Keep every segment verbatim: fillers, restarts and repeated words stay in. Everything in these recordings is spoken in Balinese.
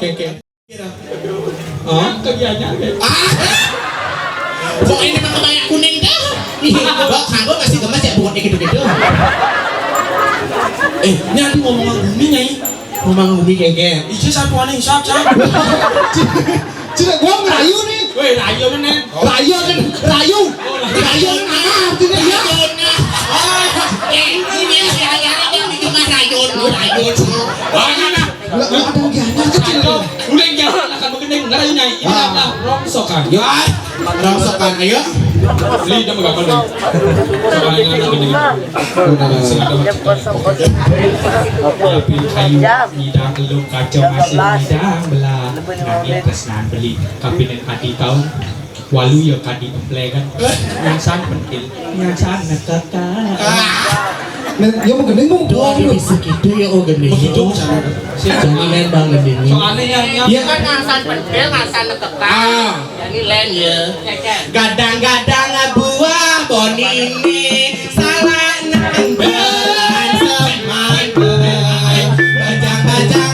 Oke. Hah? Kegiatan deh. Ah. Kok ini pakai banyak kuning dah? Ih, kok kanggo masih gemes ya buat gitu-gitu. Eh, ini aku ngomong sama Bumi, Nyai. Ngomong Bumi, Keke. Ije satuan hisap, Cang. Cina, gua ngerayu nih. Weh, rayu meneh. Rayu kan, rayu. Rayu kan apa artinya ya? Rayun. Eh, ini si Ayana kan di rumah rayun, rayun. Oh, ini lah. Lah, lah, ada lagi anak kecil. Aduh, udah jangan lah, kan begini, ngerayu, Nyai. Ini Ah. Apa? Rongsokan. Ya, rongsokan, ayo. Beli dong, gak perlu. Soalnya kan begini. Udah. Sing ada macam. Tapi kayu, nyidang, elung, kacang, asin, nyidang, belah. Nangin, tresnan, beli. Kapining ati taun, walu ya kadi emple kan. Nyasan pentil, nyasan nekekan. Ah. Nah, ya mau gending mau Tuh, buang ada lu. Bisik itu ya, oh, gending. Begitu, sana. Jangan main bang gending. Soalnya yang, yang Ya. Kan nyasan pentil, nyasan nekekan. Ah. Jadi len ya. Gadang-gadang buah bonine, salah nang bulan semangka. Bajang-bajang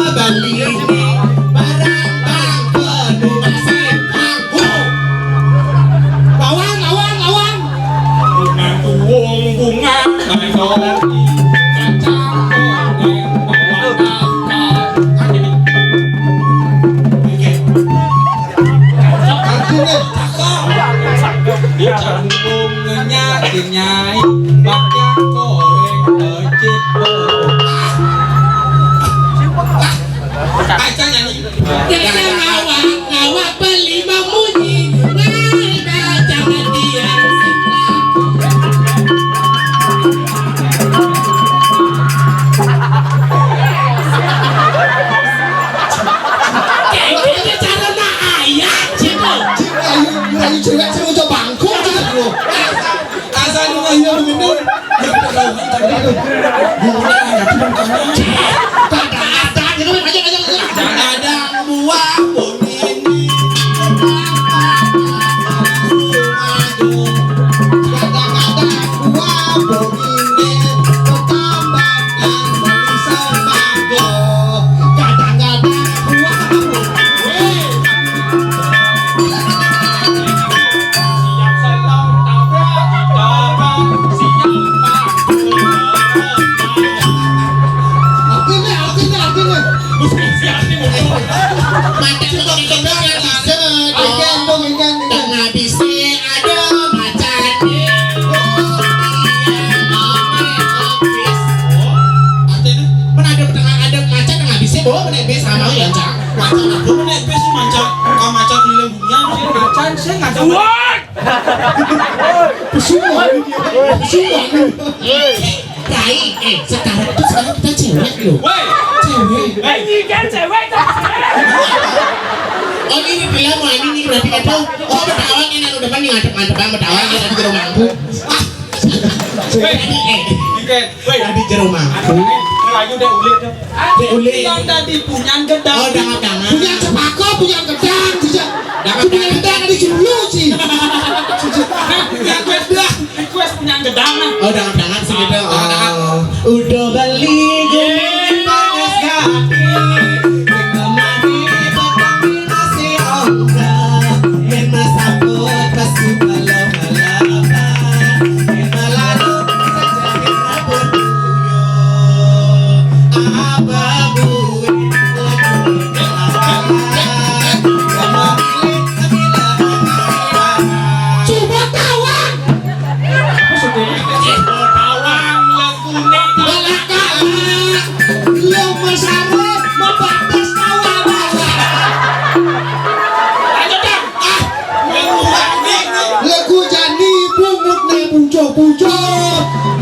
Bali ini, barang bangko nu masih bangku. Lawan, lawan, lawan. Bunga tuung, bunga mayori, kacang goreng, bunga bakar. Oke. Cakep. Cakep. Canggung ngenyak, kenyai, bakyak goreng, lecit, goreng. Ayo, Cang, nyanyi. Kita ngawak, ngawak beli memunyi. Mari baca hati yang simpang. Kayak gitu cara nak ayat, gitu. Cik, ayo, ayo, cewek, saya mau coba bangkok, gitu, bro. Asal lu ayo bener. Ya, ketahuan tadi tuh. Gua udah nggak ada, gitu, aja, aja, aja. Ada buah bonini. Kadang-kadang buah bonini. Tambah nang beli sembako. Kadang-kadang buah bonini. Siap selong, tabrak, tabrak, siap maju. Oke nih, oke nih, oke nih. Mesti siap nih, mesti. Mantap, mantap, mantap, mantap. Bisa, ikan dong, ikan, ikan. Tengah bisi ada macan. Oh, iya, oke, oke. Artinya, mana ada tengah ada macan, tengah bisi, bawa mana bis sama ya, Cak? Macan apa mana bis, macan? Bukan macan keliling dunia, macan saya nggak tahu. What? Pesuwak ini, pesuwak ini. Rai, eh, sekarang itu sekarang kita cewek loh. Woi. Cewek. Eh, ini kan cewek, kan? Oh, ini bilang mau ini, ini berarti kan, oh, Betawa ini, anu depan nih, ngadep-ngadep, Betawa ini, tadi ke rumahku. Ah. Woi. Tadi, eh. Ini kan, woi. Tadi ke rumahku. Aduh, ini lagi udah ulit tuh. Ulit. Yang tadi punya gedang. Oh, dangap-dangap. Punya cepako, punya gedang, sih. Dangap-dangap. Punya gedang, ada julu, sih. Yang kedua. Request punya gedang, nah. Oh, dangap-dangap sih gitu. Oh, dangap. Oh. Udah beli gini panas gati. Kemari petang masih ongkrak. Yang masakut pasti kalau balapan. Yang malam saja kita berdua. Apa gue lagi kalah? Yang memilih Coba tawang. Tawang, legune, tawang. Balaka. Lo mesare membatas tawang. Ayo, Dang. Ah, lagu jani bungut ne bunco-bunco.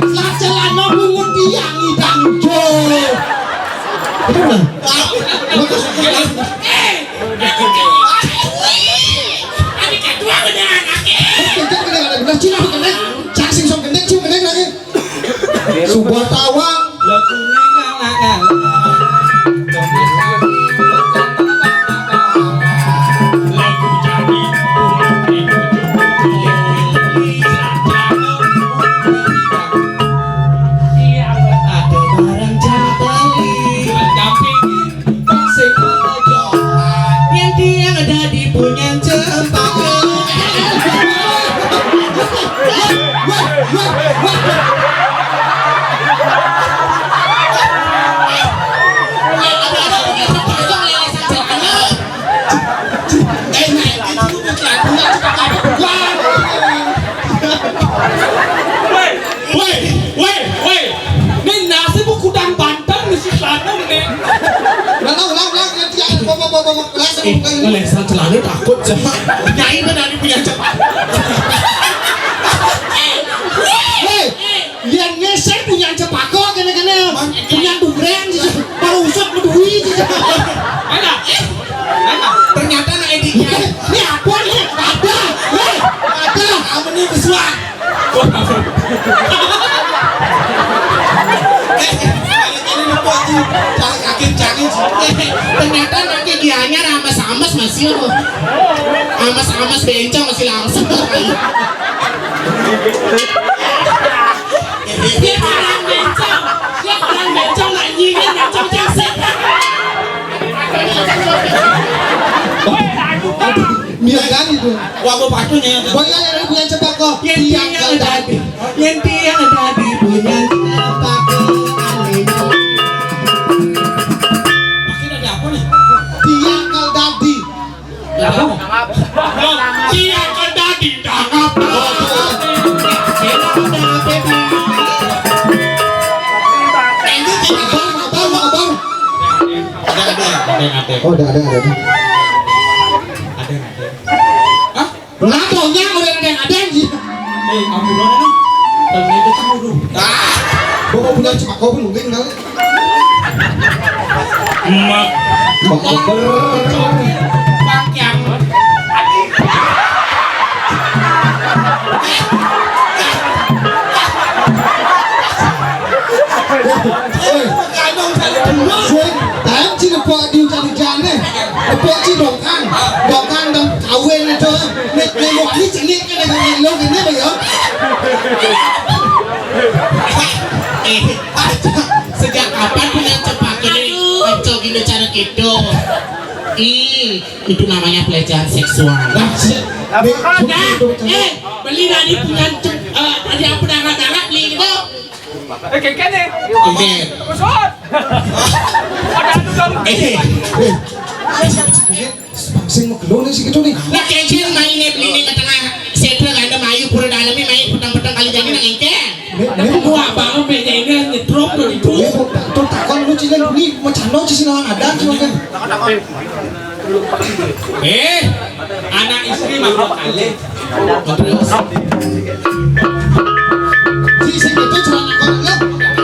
Lah celana bungut tiang idang jo. Betul, Bang? Ah, bagus. Eh, Adik ketua beneran, Aki. Bener, bener, bener. Cina bener. Cak sing sok gendeng, cuma gendeng lagi. Sebuah tawang. Lagu nengah-nengah. Lagu jadi. Ada barang jatali. Dampingin. Sing Punyan cempaka. Wah, wah, wah, wah. Eh, ada, ada punyan cempaka, lelesan celana. Eh, nah, itu punyan cempaka. Wah. Woi, woi, woi, woi. Ini nasi bu kudang banten, nasi selatan nih. Ulang, ulang, ulang, ulang, ulang, ulang, ulang, ulang, ulang, ulang, ulang. Eh, lelesan celana takut sama. Nyai benar punyan cempaka. Eh, yang ngeser punyan cempaka kene-kene. Punyan duren, baru usut medui. Mana? Mana? Ternyata nak ediknya. Ini apa nih? Ada. Hei, ada. Apa nih, kesuan? Wah. Eh, kalau ini lupa tuh, cara kaget jangan sih. Eh, ternyata anaknya dianya rames-ames masih loh. Ames-ames bencong masih langsung. Dia orang bencong, dia orang bencong nak nyingin bencong jasik. Weh, aku kan. Mian kan itu. Wah, mau patuh nih. Boy, ya, yang punya cepat kok. Yang tiang tiang tadi. Yang tiang tadi punya cepat kok. Makin ada apa nih? Tiang kal tadi. Apa? Tiang kal tadi tangkap. Abang, abang, abang. Ada, ada, ada yang ada. Oh, ada, ada, ada. Ada yang ada. Hah? Lah, maunya orang ada yang ada, anjir. Eh, ampun, mana nih? Tanya itu cemburu. Ah, gua mau punya cuma kau pun mungkin kali. Emak. Emak koper. Bangkiang. Eh, sing, tahu sih nepok di hujan-hujan nih. Nepok sih dongkang. Dongkang dan kawin itu. Nek, nek mau ini cenik kan dengan lo ini apa ya? Eh, sejak kapan punya cepak ini? Kacau gini cara gitu. Ih, itu namanya pelecehan seksual. Nah, si- Nah, eh, beli tadi punya cep- eh, tadi apa, darah-darah beli gitu. Eh, keke nih. Oke. Kusut. Ada anu dong. Eh, eh. Sing mau keluar nih si gitu nih. Nah, keke main nih beli nih ke tengah setra kan, ada mayu pura dalamnya main petang-petang kali jadi nang engke. Nih, nih. Gua abang meja ini nyetrum tuh itu. Nih, tuh takon lu cina dulu nih, mau cano sih lawan ada cuma kan. Eh, anak istri mah kali. Terus. Si, si, itu celana kotak, lo.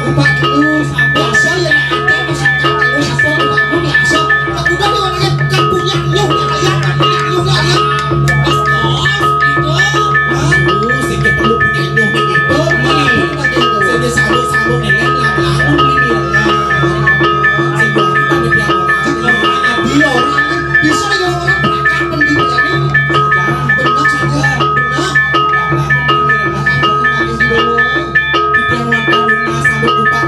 Upat lu, biasa ya, ada masyarakat lu, biasa, upat lu, biasa. Aku kan orangnya kan punya nyuh lah, ya, kan punya nyuh lah, ya. Bos, bos, gitu. Aduh, sing perlu punya nyuh nih, gitu. Oh, iya, iya, iya. Sing sabuk-sabuk, ini, lalu, lalu, ini, ya. Sing gua, kita udah biar orang. Iya, orang, bisa ya, orang, orang, pendidikan ini. Benar saja, benar. Udah, udah, udah, udah, udah, udah, udah, udah. Kita warga Luna, sabuk upat,